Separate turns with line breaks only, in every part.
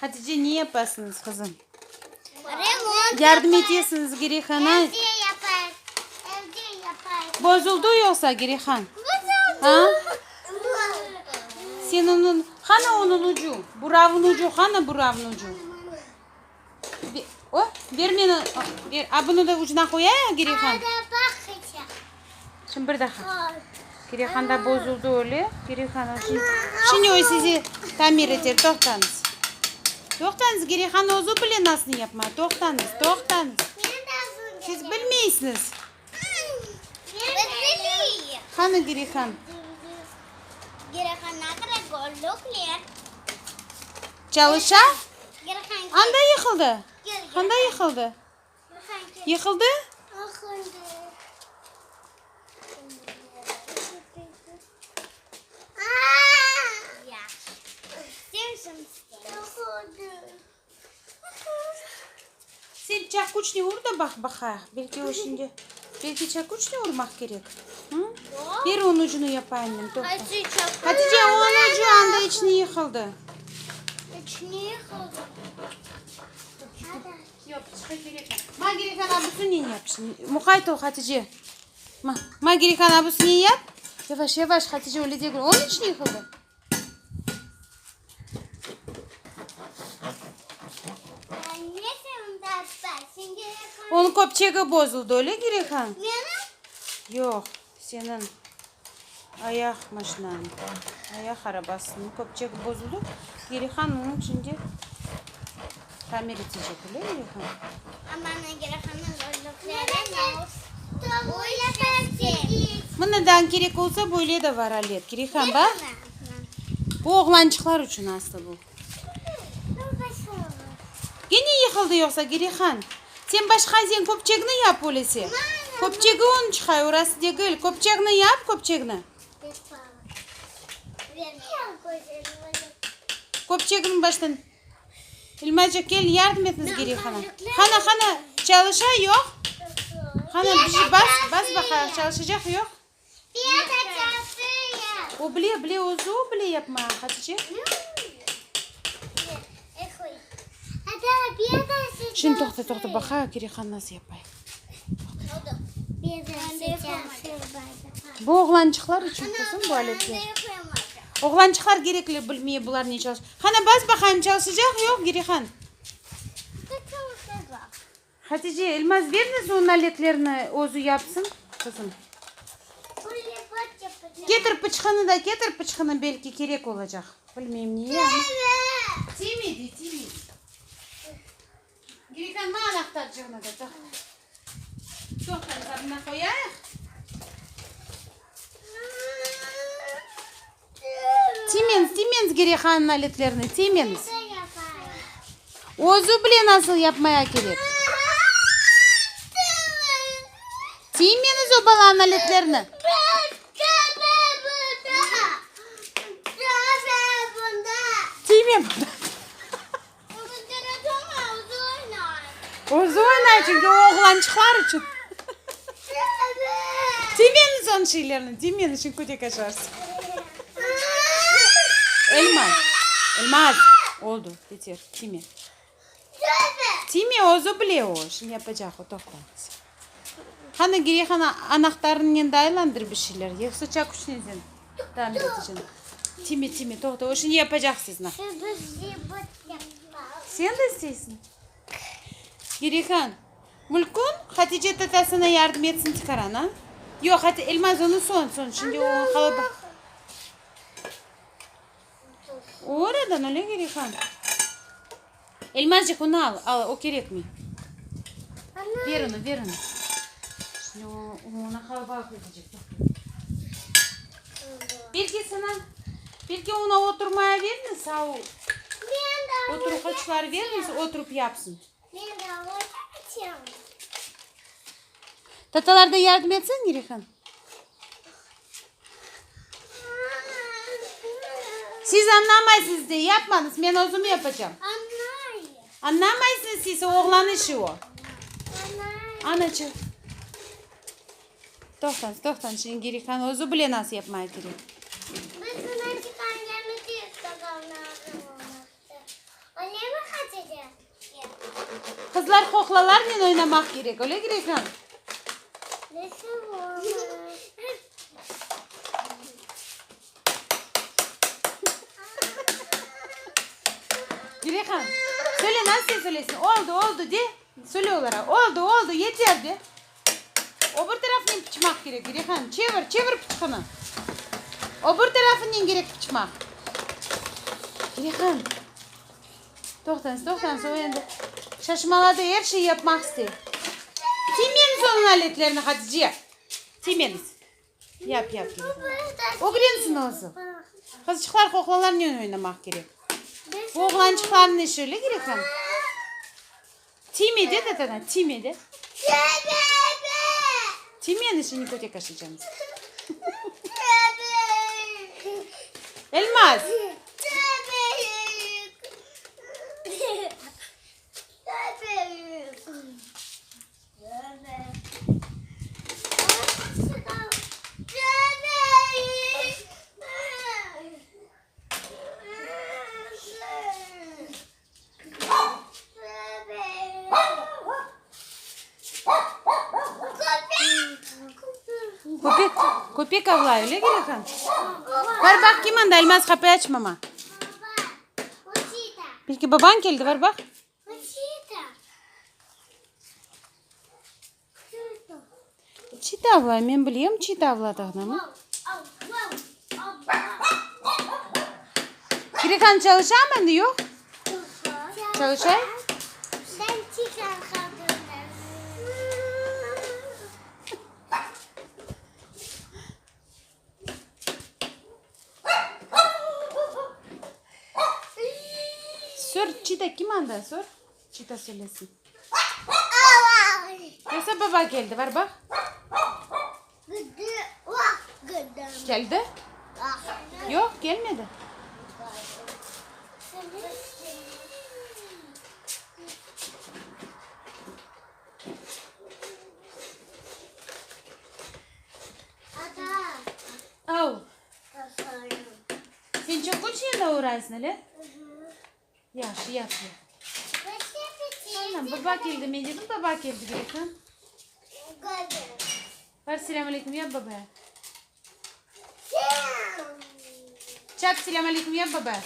Hatice, ne yapasıñız, qızım? Yardım etesiñiz Gireyhana? Bozuldı yoqsa, Gireyhan? A? Sen onıñ, qana onıñ ucu? Buravnıñ ucu, qana buravnıñ ucu? O, ber meni, ber, a bunı da ucuna qoyayıq, Gireyhan? Şimdi bir daha. Gireyhan da bozuldı öyle. Gireyhan, şimdi o sizi tamir eter, toqtañız. Toqtañız, Gireyhan özü bile nasıl yapmağa. Toqtañız, toqtañız. Siz bilmeysiñiz. Qani Gireyhan? Çalışa? Anda yıqıldı. Anda yıqıldı. Yıqıldı? Sen çakuçnen ur da baq baqayıq. Belki o şimdi, belki çakuçnen urmaq kerek. Hı? Ber onıñ ucunı yapayım men, toqta. Hatice, onıñ ucu anda içine yıqıldı. Yoq, pıçqı kerekmey. Ma, Girikan abısınen yap şimdi. Muqayt ol, Hatice. Ma, ma, Girikan abısınen yap. Yavaş, yavaş, Hatice, öyle degil. Onıñ içine yıqıldı. Onıñ köpçegi bozuldı, öyle, Girikan? Yoq, seniñ ayaq maşinañ, ayaq arabasınıñ köpçegi bozuldı. Girihan onıñ şimdi tamir etecek, öyle, Girihan? Mınadan kerek olsa, böyle de var alet, Girihan, baq. Bu oğlançıqlar içün aslı bu. Kene yıqıldı yoqsa, Girihan? Sen başqa sen köpçegni yap öylese. Köpçegi onı çıqay, orası degil. Köpçegni yap, köpçegni. Köpçegni baştan. İlmacıq, kel, yardım etiniz Girihana. Qana, qana, çalışa, yoq? Qana, bir bas, bas baqayıq, çalışacaq, yoq? O bile, bile, özü o bile yapmağa, Hatice. Şimdi toqta, toqta, baqayıq, Girihan nasıl yapay. Bu oğlançıqlar içün, qızım, bu aletler. Oğlançıqlar kerekli bilmey bular ne çalış. Qana, bas baqayım, çalışacaq, yoq, Girihan? Hatice, Elmaz, berniz onıñ aletlerini, özü yapsın, qızım. Ketir pıçqını da, ketir pıçqını, belki kerek olacaq. Bilmeyim, niye amma. Tiymedi, tiymedi. Girihan, ma anahtarcığını da, toqta. Toqta, mına qoyayıq. Tiymeñiz, tiymeñiz Gireyhannıñ aletlerine, tiymeñiz. Özü bile nasıl yapmaya kerek. Tiymeñiz o balanıñ aletlerine. Tiyme bunda. Özü oynay, çünki o oğlançıqlar içün. Tiymeñiz onıñ şeylerini, tiymeñiz, çünki kötek aşarsız. Elmaz, Elmaz, oldu, yeter, tiyme. Tiyme, özü bile o, şimdi yapacaq o, toqtañız. Qani, Gireyhan, anahtarınen de aylandır bir şeyler, yoqsa çaküçnen sen tamir eteceksin. Tiyme, tiyme, toqta, o şimdi yapacaq sizni. Sen de isteysiñ? Gireyhan, mülkün, Hatice tatasına yardım etsin tikaran, a? Yoq, Elmaz, onı soñ, soñ, şimdi o qalaba. Oradan, öyle Gireyhan? Elmazcıq, onı al, al, o kerekmey. Ver onı, ver onı. Şimdi o, ona qalabalıq etecek. Belki sana, belki ona oturmaya vermiz, au oturğıçlar vermiz, oturıp yapsın. Tatalar da yardım etsin, Girihan? Siz añlamaysıñız de, yapmañız, men özüm yapacam. Añlamaysıñız siz, o oğlan işi o. Anaçı. Toqtañız, toqtañız, şimdi Girihan özü bile nasıl yapmağa kerek. Qızlar qoqlalarnen oynamaq kerek, öyle Girihan? Girihan, söyle, nasıl sen söyleysiñ? Oldı, oldı de, söyle olara, oldı, oldı, yeter de. O bir tarafınen pıçmaq kerek, Girihan, çevir, çevir pıçqını. O bir tarafınen kerek pıçmaq. Girihan, toqtañız, toqtañız, o endi şaşmaladı, er şey yapmaq istey. Tiymeñiz onıñ aletlerine, Hatice, tiymeñiz. Yap, yap, Ögrensin özü. Qızçıqlar qoqlalarnen oynamaq kerek. Bu oğlançıqlarnıñ işi, öyle kerek ha? Tiyme de, tatana, tiyme de. Tiymeni şimdi kötek aşaycamız. Elmaz. Köpek, köpek avlay, öyle Gülhan? Bar baq, kim anda, Elmaz, qapıyı aç mama. Belki babañ keldi, bar baq. Çita avlay, men bilem çita avladığını. Gülhan çalışamı endi, yoq? Çalışay? Sor, çita kim anda, sor. Çita söylesin. Yoqsa baba keldi, bar baq. Keldi? Yoq, kelmedi. Au. Sen çoq küç endi oğraysıñ, öyle? Yahşı, yahşı. Anam, baba keldi, men dedim baba keldi kerek, ha? Bar selâm aleyküm yap babaya. Çap selâm aleyküm yap babaya.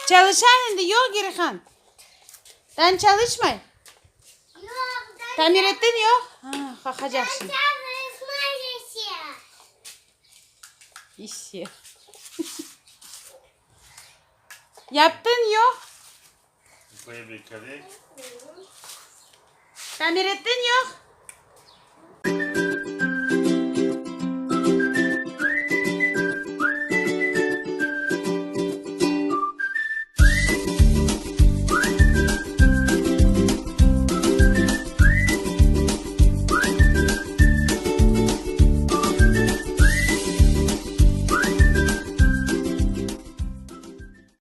Çalışa endi, yoq, Girihan. Daa çalışmay. Tamir ettiñ, yoq? Ha, qaqacaq şimdi. İşe. Yaptıñ, yoq? Tamir ettiñ, yoq?